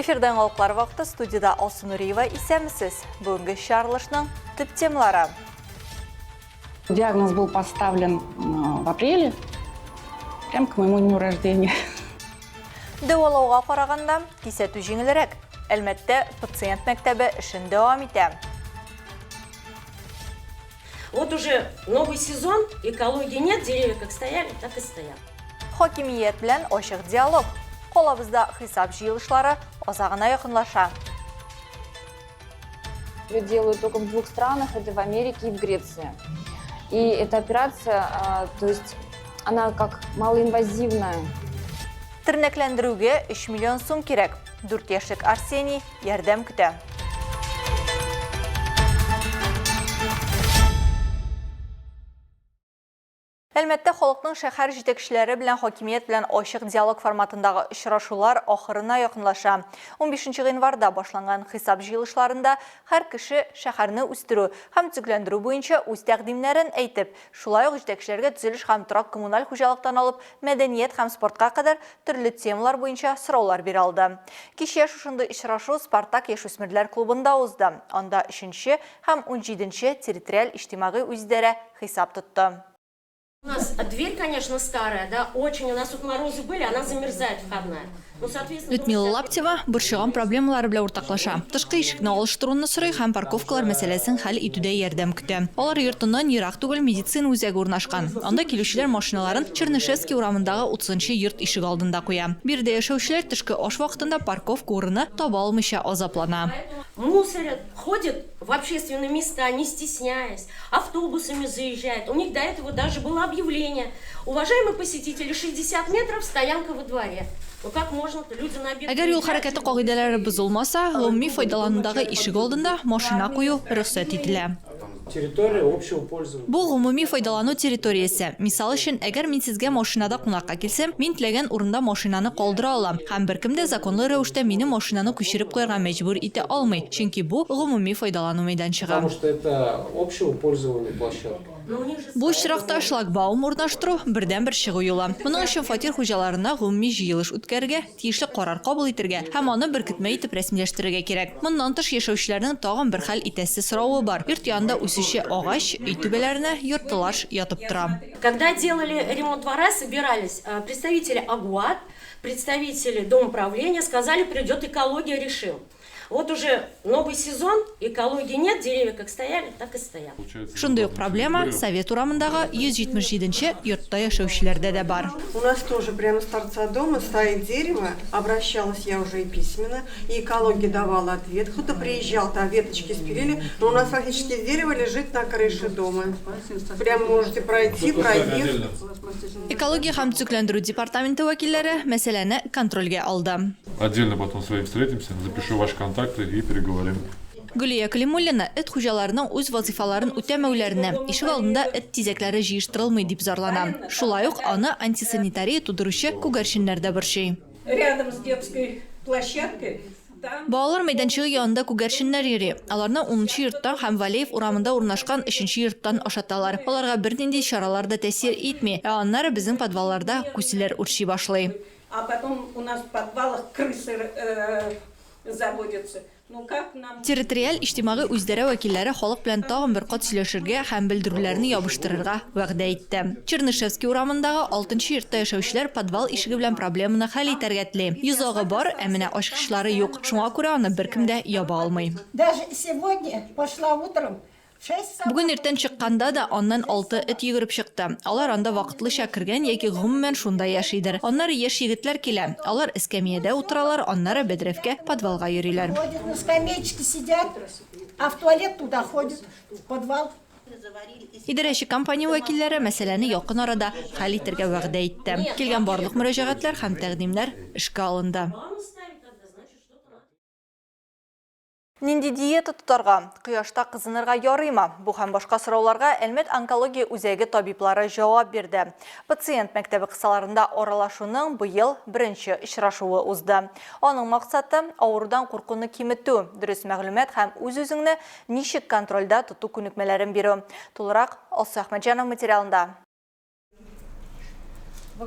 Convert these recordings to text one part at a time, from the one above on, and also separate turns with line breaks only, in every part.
Эфирда яңалыклар вакыты студиядә Алсу Нуриева исәнмесез. Бүгенге чыгарылышның төп темалары.
Диагноз был поставлен в апреле, прям к моему дню рождения.
Дәвалауга караганда кисәтү җиңелрәк. Әлмәттә пациент мәктәбе эшен дәвам итә.
Вот уже новый сезон, экологии нет, деревья как стояли, так и стоят.
Хакимият белән ачык диалог. Калабызда хисап җыелышлары азагына якынлаша.
Ее делают только в двух странах, это в Америке и в Греции. И эта операция, то есть она как малоинвазивная.
Тернәкләндерүгә 3 миллион сум кирәк. 4 яшьлек Арсений ярдәм көтә. Әлмәттә халыкның шәһәр җитәкчеләре белән хакимият белән ачык диалог форматындагы очрашулар ахырына якынлаша. 15 гыйнварда башланган хисап җыелышларында һәр кеше шәһәрне үстерү һәм төзекләндерү буенча үз тәкъдимнәрен әйтеп, шулай ук җитәкчеләргә төзелеш һәм торак-коммуналь хуҗалыктан алып мәдәният һәм спортка кадәр төрле темалар буенча сораулар бирә алды. Кичә шушындый очрашу Спартак яшүсмерләр клубында узды. Анда өченче һәм унҗиденче территориаль иҗтимагый үзидарә хисап тотты.
У нас дверь, конечно, старая, да, очень. У нас тут морозы были, она замерзает входная. Ну, соответственно,
Людмила Лаптева борчыган проблемалары белән уртаклаша. Тышкы ишекне алыштыруны сорый һәм парковкалар мәсьәләсен хәл итүдә ярдәм көтә. Алар йортыннан ерак түгел медицина үзәге урнашкан. Анда килүчеләр машиналарын Чернышевский урамындагы утызынчы йорт ишегалдында куя. Биредә яшәүчеләр төшке аш вакытында парковка урыны таба алмыйча азаплана.
Мусорят, ходят в общественные места, не стесняясь, автобусами заезжают. У них до этого даже было объявление. Уважаемые посетители, 60 метров стоянка во дворе. Ну как можно-то? Люди на обед
Әгәр юл
приезжают.
хәрәкәте кагыйдәләре бозылмаса, гомуми файдаланудагы ишегалдында машина кую рөхсәт ителә.
Территория общего пользования.
Бу гомуми файдалану территориясе. Мисал өчен, әгәр мин сезгә машинада кунакка килсәм, мин теләгән урында машинаны калдыра алам, һәм беркем дә законлы рәвештә минем машинаны күчереп куярга мәҗбүр итә алмый, чөнки бу, гомуми файдалану мәйданчыгы.
Потому что это общего пользования площадка.
Бу очракта шлагбаум урнаштыру, бердәнбер чыгу юлы. Моның өчен фатир хуҗаларына гомуми җыелыш үткәрергә, тиешле карар кабул итергә һәм аны беркетмә итеп рәсмиләштерергә кирәк. Моннан тыш, яшәүчеләрнең тагын бер хәл итәсе соравы бар, йорт янында үсүче агач өй түбәләренә яртылаш ятып тора.
Когда делали ремонт двора, собирались представители АГУАД, представители домоуправления, сказали, придет экология, решим. Вот уже новый сезон, экологии нет, деревья как стояли, так и стоят.
Шундый ук проблема Совет урамындагы 177 нче йортта яшәүчеләрдә дә бар.
У нас тоже прямо с торца дома стоит дерево, обращалась я уже и письменно, и экология давала ответ, кто-то приезжал, там веточки спилили, но у нас фактически дерево лежит на крыше дома. Прям можете пройти, проезд.
Экология һәм төзекләндерү департаменты вәкилләре мәсьәләне контрольгә алды.
Отдельно потом с вами встретимся, запишу ваши контакты и переговорим.
Гөлия Кәлимуллина эт хуҗаларының үз вазыйфаларын үтәмәүләренә, ишегалдында эт тизәкләре җыештырылмый дип зарлана. Шулай ук аны антисанитария тудыручы күгәрченнәр дә борчый.
Рядом с детской площадкой там.
Балалар мәйданчыгы янында күгәрченнәр йөри. Аларны унынчы йорттан һәм Валеев урамында урнашкан өченче йорттан ашаталар. Аларга бернинди чаралар да тәэсир итми, ә аннары безнең подвалларда күселәр үрчи башлый.
А потом у нас в подвалах крысы заводятся. Ну как нам.
Территориаль иҗтимагый үзидарә вәкилләре халык белән тагын бер кат сөйләшергә һәм белдерүләрне ябыштырырга вәгъдә итте. Чернышевский урамындагы алтынчы йортта яшәүчеләр подвал ишеге белән проблеманы хәл итәргә тели. Йозагы бар, ә менә ачкычлары юк, шуңа күрә аны беркем дә яба алмый.
Даже сегодня пошла утром
Бүген иртән чыкканда да аннан алты эт йөгереп чыкты. Алар анда вакытлыча кергән яки гомумән шунда яшидер. Аннары яшь егетләр килә. Алар эскәмиядә утыралар, аннары бәдрәфкә, подвалга йөриләр.
Ходят на скамеечке сидят, а в туалет туда ходят, в подвал.
Идарәче компания вәкилләре мәсьәләне якын арада хәл итәргә вәгъдә итте. Килгән барлык мөрәҗәгатьләр һәм тәкъдимнәр эшкә алынды.
Нинди диета тотарга? Кояшта кызынырга ярыймы? Бу һәм башка сорауларга Әлмәт онкология үзәге табиблары җавап бирде. Пациент мәктәбе кысаларында аралашуның быел беренче очрашуы узды. Аның максаты, авырудан куркуны киметү, дөрес мәгълүмат һәм үз-үзеңне ничек контрольдә тоту күнекмәләрен бирү. Тулырак Алсу Әхмәтҗанова материалында.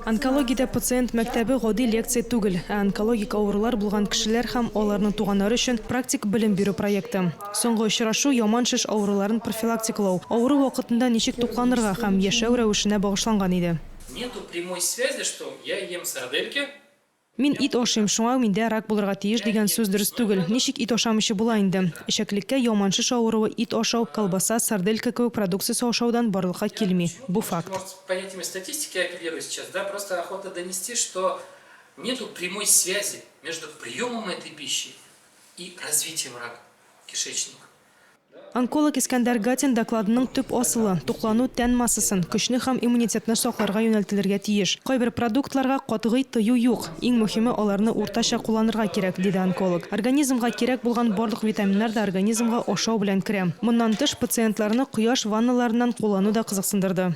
Онкологиядә пациент мәктәбе гади лекция түгел, ә онкологик авырулар булган кешеләр һәм аларның туганнары өчен практик белем бирү проекты. Соңгы очрашу яман шеш авыруларын профилактикалау, авыру вакытында ничек тукланырга һәм яшәү рәвешенә багышланган иде.
Нету прямой связи, что я ем сардельки.
Мин ит ашыйм, шуңа миндә рак булырга тиеш дигән сүз дөрес түгел. Ничек ит ашамыйча була инде? Эчәклеккә яман шеш авыруы ит ашау, колбаса, сарделька кебек продукциясе ашаудан барлыкка килми. Бу факт.
Может, понятиями статистики апеллирую сейчас, да, просто охота донести, что нету прямой связи между приемом этой пищи и развитием рака кишечника.
Онколог Искәндәр Гатин докладының төп асылы, туклану тән массасын, көчне һәм иммунитетны сакларга юнәлтелергә тиеш. Кайбер продуктларга катгый тыю юк, иң мөһиме аларны уртача кулланырга кирәк, диде онколог. Организмга кирәк булган барлык витаминнар да организмга ашау белән керә. Моннан тыш, пациентларны кояш ванналарыннан куллану да кызыксындырды.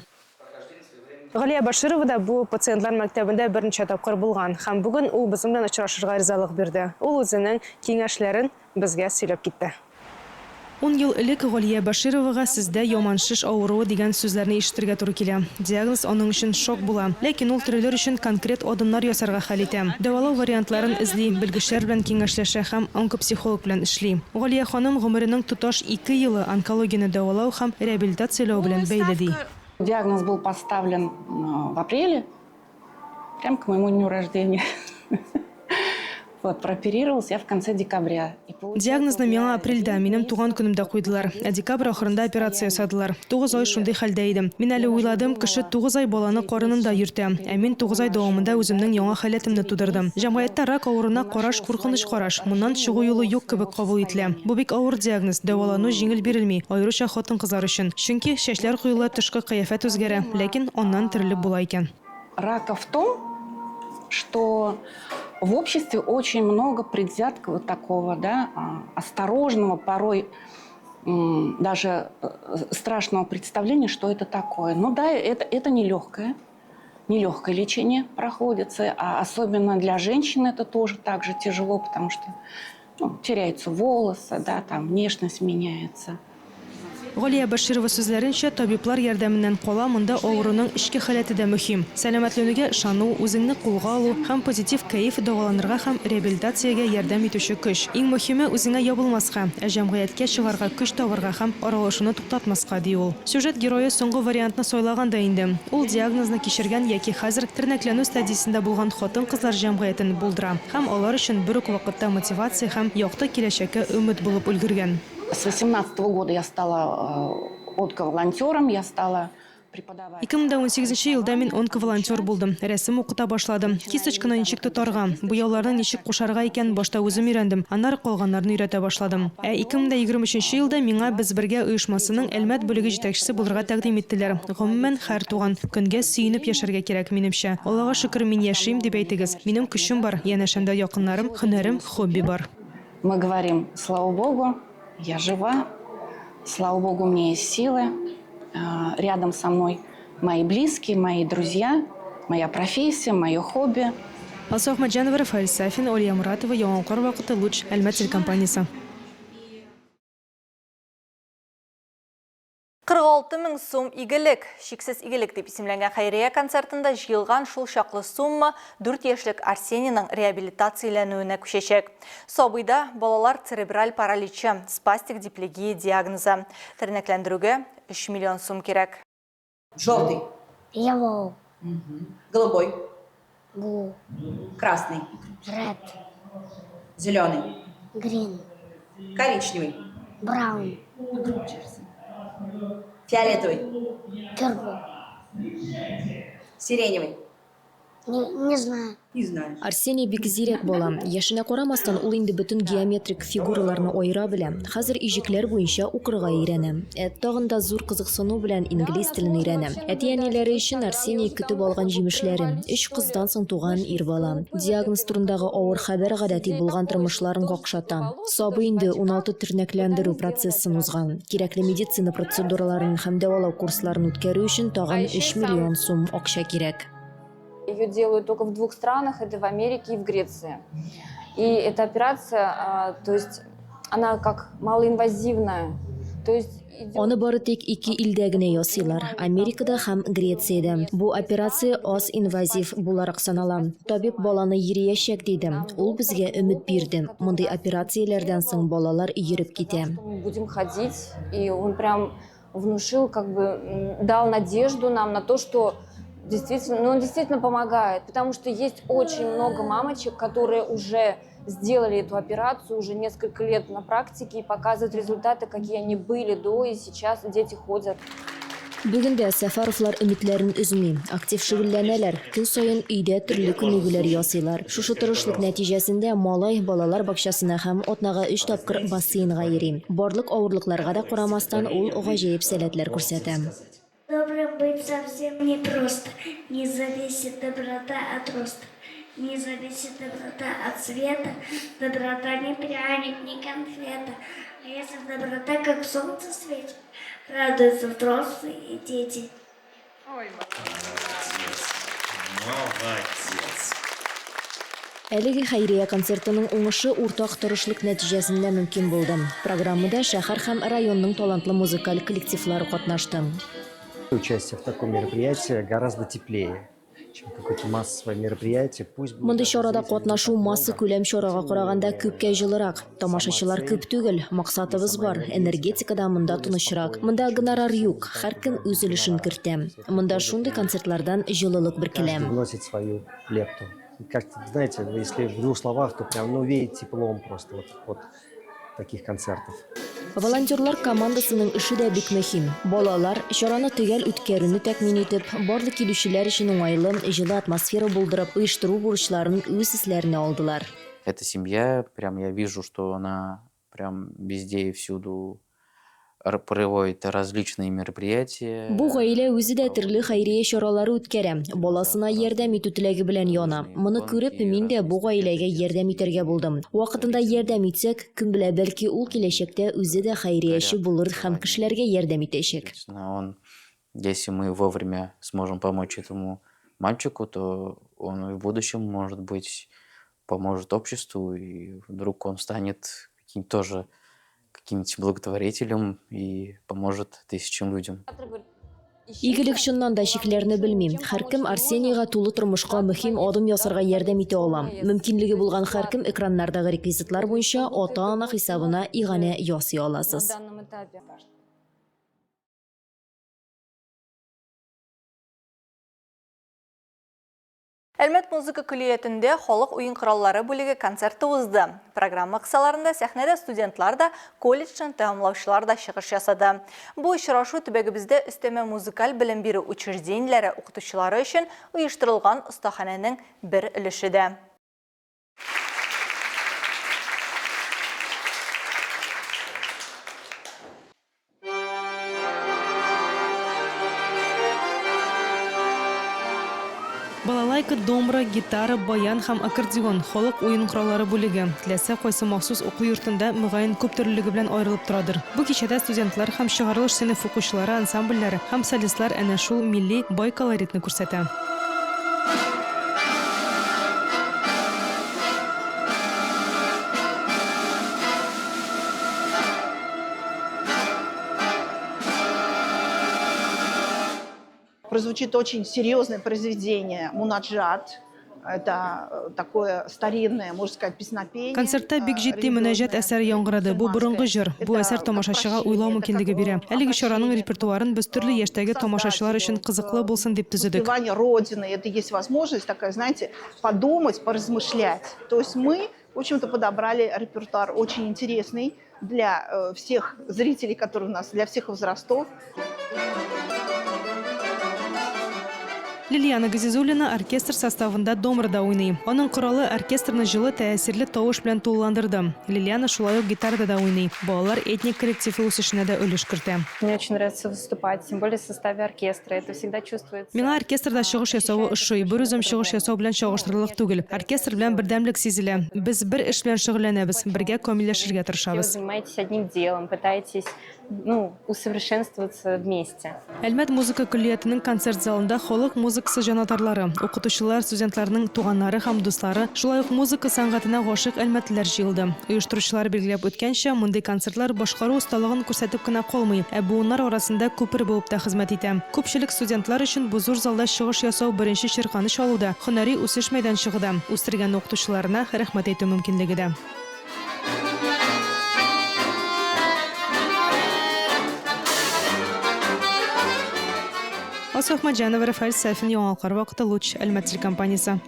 Галия Баширова да бу пациентлар мәктәбендә берничә тапкыр булган һәм бүген ул безнең белән очрашырга ризалык бирде. Ул үзенең киңәшләрен безгә сөйләп китте. Ун ел элек Галия Башировага сездә яман шеш авыруы дигән сүзләрне ишетергә туры килә. Диагноз аның өчен шок була. Ләкин ул терелер өчен конкрет адымнар ясарга хәл итә. Дәвалау вариантларын эзли, белгечләр белән киңәшләшә һәм онкопсихолог белән эшли. Галия ханым гомеренең тоташ ике елы онкологияне дәвалау һәм реабилитацияләү белән бәйле, ди.
Диагноз был поставлен в апреле, прям к моему дню рождения. Вот, прооперировался я в конце декабря.
Диагнозны миңа апрельдә, минем туган көнемдә куйдылар. Ә декабрь ахырында операция ясадылар. Тугыз ай шундый хәлдә идем. Мин әле уйладым, кеше тугыз ай баланы карынында йөртә, ә мин тугыз ай дәвамында үземнең яңа халәтемне тудырдым. Җәмгыятьтә рак авыруына караш куркыныч караш, моннан чыгу юлы юк кебек кабул ителә. Бу бик авыр диагноз, дәвалану җиңел бирелми, аеруча хатын-кызлар өчен. Чөнки чәчләр коела, тышкы кыяфәт үзгәрә, ләкин аннан терелеп була икән.
Рака в том, что в обществе очень много предвзяткого такого, да, осторожного, порой даже страшного представления, что это такое. Ну да, это нелегкое лечение проходится, а особенно для женщин это тоже так же тяжело, потому что, ну, теряются волосы, да, там внешность меняется.
Галия Бәширова сүзләренчә, табиблар ярдәменнән кала, монда авыруның эчке халәте дә мөһим. Сәламәтләнүгә ышану, үзеңне кулга алу һәм позитив кәеф дәваланырга һәм реабилитациягә ярдәм итүче көч. Иң мөһиме, үзеңә ябылмаска, ә җәмгыятькә чыгарга көч табарга һәм аралашуны туктатмаска, ди ул. Сюжет герое соңгы вариантны сайлаган да инде. Ул диагнозны кичергән яки хәзер тернәкләнү стадиясендә булган хатын-кызлар җәмгыятен булдыра һәм алар өчен бер үк вакытта мотивация һәм якты киләчәккә өмет булып өлгергән.
С 18 года я стала онковолонтером, я стала преподавать.
2018 елда мин онковолонтер булдым. Рәсем укыта башладым. Кисточканы ничек тотарга, буяуларны ничек кушарга икәнен башта үзем өйрәндем, аннары калганнарны өйрәтә башладым. Ә 2023 елда миңа Без бергә оешмасының Әлмәт бүлеге җитәкчесе булырга тәкъдим иттеләр. Гомумән, һәр туган көнгә сөенеп яшәргә кирәк, минемчә. Аллага шөкер, мин яшим, дип әйтегез. Минем көчем бар, янәшәмдә якыннарым, һөнәрем, хобби бар.
Мы говорим, слава Богу, я жива, слава Богу, у меня есть силы, рядом со мной мои близкие, мои друзья, моя профессия, мое хобби.
Алсу Әхмәтҗанова, Рафаэль Сафин, Олия Муратова, Яңалыклар вакыты, Луч, Әлмәт телекомпаниясе.
46 мең сум игелек, чиксез игелек дип исемләнгән хәйрия концертында җыелган шул чаклы сумма 4 яшьлек Арсенийның реабилитацияләнүенә күчәчәк. Сабыйда балалар церебраль параличы, спастик диплегия диагнозы. Тернәкләндерүгә 3 миллион сум кирәк.
Желтый.
Yellow.
Голубой.
Blue.
Красный.
Red.
Зеленый.
Green.
Коричневый.
Brown.
Фиолетовый.
Purple.
Сиреневый.
Не, не знаю.
Не знаю.
Арсений бик зирәк бала. Яшенә карамастан, ул инде бөтен геометрик фигураларны аера белә. Хәзер иҗекләр буенча укырга өйрәнә. Ә тагын да зур кызыксыну белән инглиз телен өйрәнә. Әти-әниләре өчен Арсений көтеп алган җимешләре, өч кыздан соң туган ир бала. Диагноз турындагы авыр хәбәр гадәти булган тормышларын какшата. Сабый инде 16 тернәкләндерү процессын узган. Кирәкле медицина процедураларын һәм дәвалау курсларын үткәрү өчен тагын 3 миллион сум акча кирәк.
Ее делают только в двух странах, это в Америке и в Греции. И эта операция, то есть она как малоинвазивная. То есть идет...
Аны бары тик ике илдә генә ясыйлар, Америкада һәм Грециядә. Бу операция аз инвазив буларак санала. Табиб баланы йөриячәк диде. Ул безгә өмет бирде. Мондый операцияләрдән соң балалар йөреп китә.
Мы будем ходить, и он прям внушил, как бы дал надежду нам на то, что действительно, ну, он действительно помогает, потому что есть очень много мамочек, которые уже сделали эту операцию уже несколько лет на практике и показывают результаты, какие они были до и сейчас дети ходят.
Бүген дә Сәфәровлар өметләрен өзми, актив шөгыльләнәләр, көн саен өйдә төрле күнегүләр ясыйлар. Шушы тырышлык нәтиҗәсендә малай балалар бакчасына һәм атнага өч тапкыр бассейнга йөри. Барлык авырлыкларга да карамастан, ул гаҗәеп сәләтләр күрсәтә.
Добрым быть совсем непросто, не зависит доброта от роста, не зависит доброта от цвета, доброта не пряник, не конфета. А если доброта, как солнце светит, радуются взрослые и дети.
Ой, молодец. Молодец.
Әлеге хәйрия концертының уңышы уртак тырышлык нәтиҗәсендә мөмкин булды. Программада шәһәр һәм районның талантлы музыкаль коллективлары катнашты.
Участие в таком мероприятии гораздо теплее, чем какое-то массовое мероприятие. Пусть будет
Мондый чарада катнашу массакүләм чарага караганда күпкә җылырак. Тамашачылар күп түгел, максатыбыз бар, энергетика да монда тынычрак. Монда гонорар юк, һәркем үз өлешен кертә. Монда шундый концертлардан җылылык бөркелә.
Каждый вносит свою лепту. Как-то, знаете, если в двух словах, то прям, ну, веет теплом просто вот от таких концертов.
Волонтерлар командасының эше дә бик мөһим. Балалар, чараны төгәл үткәрүне тәэмин итеп, барлык килүчеләр өчен уңайлы, җылы атмосфера булдырып, оештыру бурычларын үз өсләренә алдылар.
Эта семья, прям я вижу, что она прям везде и всюду проводит различные мероприятия.
Бу гаилә үзе дә төрле хәйрия чаралары үткәрә, баласына ярдәм итү теләге белән яна. Моны күреп, мин дә бу гаиләгә ярдәм итәргә булдым. Вакытында ярдәм итсәк, кем белә, бәлки ул киләчәктә үзе дә хәйрияче булыр һәм кешеләргә ярдәм итәчәк.
Он, если мы вовремя сможем помочь этому мальчику, то он в будущем, может быть, поможет обществу, и вдруг он станет каким-то тоже каким-нибудь благотворителем и поможет тысячам людям.
Игелек чыннан да чикләрне белми. Һәркем Арсенийга тулы тормышка мөһим адым ясарга ярдәм итә ала. Мөмкинлеге булган һәркем экраннардагы реквизитлар буенча ата-ана хисабына иганә ясый аласыз.
Әлмәт музыка көллиятендә халык уен кораллары бүлеге концерты узды. Программа кысаларында сәхнәдә студентлар да, колледжны тәмамлаучылар да чыгыш ясады. Бу очрашу төбәгебездә өстәмә музыкаль белем бирү учреждениеләре укытучылары өчен оештырылган остаханәнең бер өлеше дә.
Балалайка, домра, гитара, баян һәм аккордеон, халык уен кораллары бүлеге. Теләсә кайсы махсус уку йортында, мөгаен, күп төрлелеге белән аерылып торадыр. Бу кичәдә студентлар һәм чыгарылыш сыйныф укучылары ансамбльләре һәм солистлар әнә шул милли бай колоритны күрсәтә.
Прозвучит очень серьезное произведение «Мунаджат». Это э, такое старинное, можно сказать, песнопение.
Концертта бик җитди мөнәҗәт әсәре яңгырады. Бу борынгы җыр. Бу әсәр тамашачыга уйлау мөмкинлеге бирә. Әлеге чараның репертуарын без төрле яшьтәге тамашачылар өчен кызыклы булсын дип төзедек.
Воспевание Родины. Это есть возможность такая, знаете, подумать, поразмышлять. То есть мы, в общем-то, подобрали репертуар очень интересный для э, всех зрителей, которые у нас, для всех возрастов.
Лилиана Газизуллина оркестр составында домрада уйный. Аның коралы оркестрны җылы, тәэсирле тавыш белән тулыландырды. Лилиана шулай ук гитарада да уйный. Балалар этник коллективы үсешенә дә өлеш кертә.
Мне очень нравится выступать, тем более в составе оркестра. Это всегда чувствуется.
Миңа оркестрда чыгыш ясавы ошый. Бер үзем чыгыш ясау белән чагыштырырлык түгел. Оркестр белән бердәмлек сизелә. Без бер эш белән шөгыльләнәбез, бергә камилләшергә
Все вы
тырышабыз.
занимаетесь одним делом, пытаетесь ну, усовершенствоваться вместе.
Әлмәт музыка көллиятенең концерт залында халык музыкасы җанатарлары, укытучылар, студентларның туганнары һәм дуслары, шулай ук музыка сәнгатенә гашыйк әлмәтлеләр җыелды. Оештыручылар билгеләп үткәнчә, мондый концертлар башкару осталыгын күрсәтеп кенә калмый, ә буыннар арасында күпер булып та хезмәт итә. Күпчелек студентлар өчен бу зур залда чыгыш ясау беренче чирканыч алу да, һөнәри үсеш мәйданчыгы да, үстергән укытучыларына рәхмәт әйтү мөмкинлеге дә. Алсу Әхмәтҗанова, Рафаэль Сафин, Яңалыклар вакыты, Луч, Әлмәт телекомпаниясе.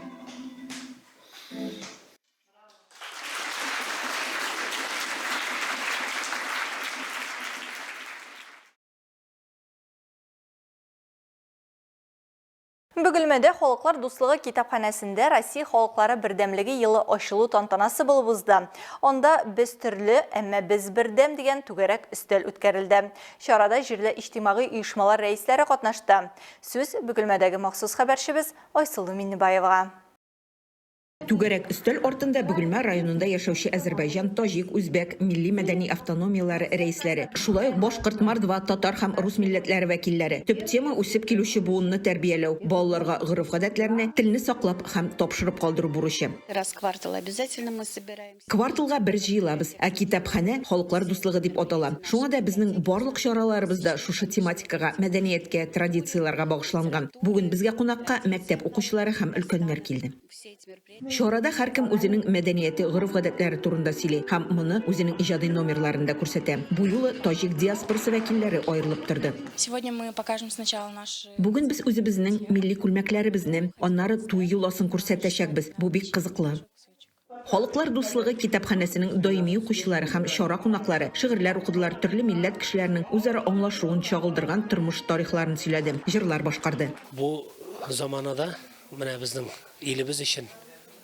Бөгелмәдә Халыклар дуслыгы китапханәсендә Россия халыклары бердәмлеге елы ачылу тантанасы булып узды. Анда Без төрле, әмма без бердәм дигән түгәрәк өстәл үткәрелде. Чарада җирле иҗтимагый оешмалар рәисләре катнашты. Сүз Бөгелмәдәге махсус хәбәрчебез Айсылу Миннебаевага.
Түгәрәк өстәл артында Бөгелмә районында яшәүче әзербайҗан, таҗик, үзбәк милли-мәдәни автономияләре рәисләре, шулай ук башкорт, мордва, татар һәм рус милләтләре вәкилләре. Төп тема, үсеп килүче буынны тәрбияләү, балаларга гореф-гадәтләрне, телне саклап һәм тапшырып калдыру бурычы.
Раз в квартал обязательно мы собираемся.
Кварталга бер җыелабыз, ә китапханә Халыклар дуслыгы дип атала. Шуңа да безнең барлык чараларыбыз да шушы тематикага, мәдәнияткә, традицияләргә багышланган. Бүген безгә кунакка мәктәп укучылары һәм өлкәннәр килде. Чарада һәркем үзенең мәдәнияте, гореф-гадәтләре турында сөйли һәм моны үзенең иҗади номерларында күрсәтә. Бу юлы таҗик диаспорасы вәкилләре аерылып торды.
Сегодня мы покажем сначала наши.
Бүген без үзебезнең милли күлмәкләребезне, аннары туй йоласын күрсәтәчәкбез. Бу бик кызыклы. Халыклар дуслыгы китапханәсенең даими укучылары һәм чара кунаклары шигырьләр укыдылар, төрле милләт кешеләренең үзара аңлашуын чагылдырган тормыш тарихларын сөйләде, җырлар башкарды.
Бу заманада Менә безнең илебез өчен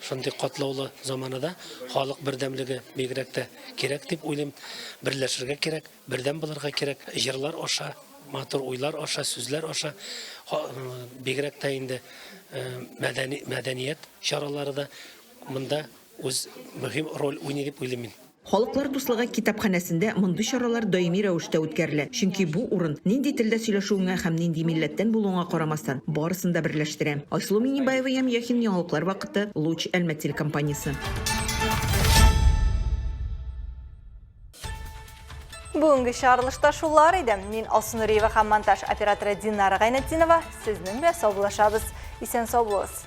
шундый катлаулы заманада халык бердәмлеге бигрәк тә кирәк дип уйлыйм. Берләшергә кирәк, бердәм булырга кирәк. Җырлар аша, матур уйлар аша, сүзләр аша, бигрәк тә инде мәдәни, мәдәният чаралары да монда үз мөһим роль уйный дип уйлыйм мин.
Халыклар дуслыгы китапханәсендә мондый чаралар даими рәвештә үткәрелә, чөнки бу урын, нинди телдә сөйләшүеңә һәм нинди милләттән булуыңа карамастан, барысын да берләштерә. Айсылу Миннебаева, Ям Яхин, Яңалыклар вакыты, Луч, Әлмәт телекомпаниясе.
Бүгенге чыгарылышта шулар иде. Мин Алсу Нуриева һәм монтаж операторы Динара Гайнетдинова сезнең белән саубуллашабыз. Исән сау булыгыз.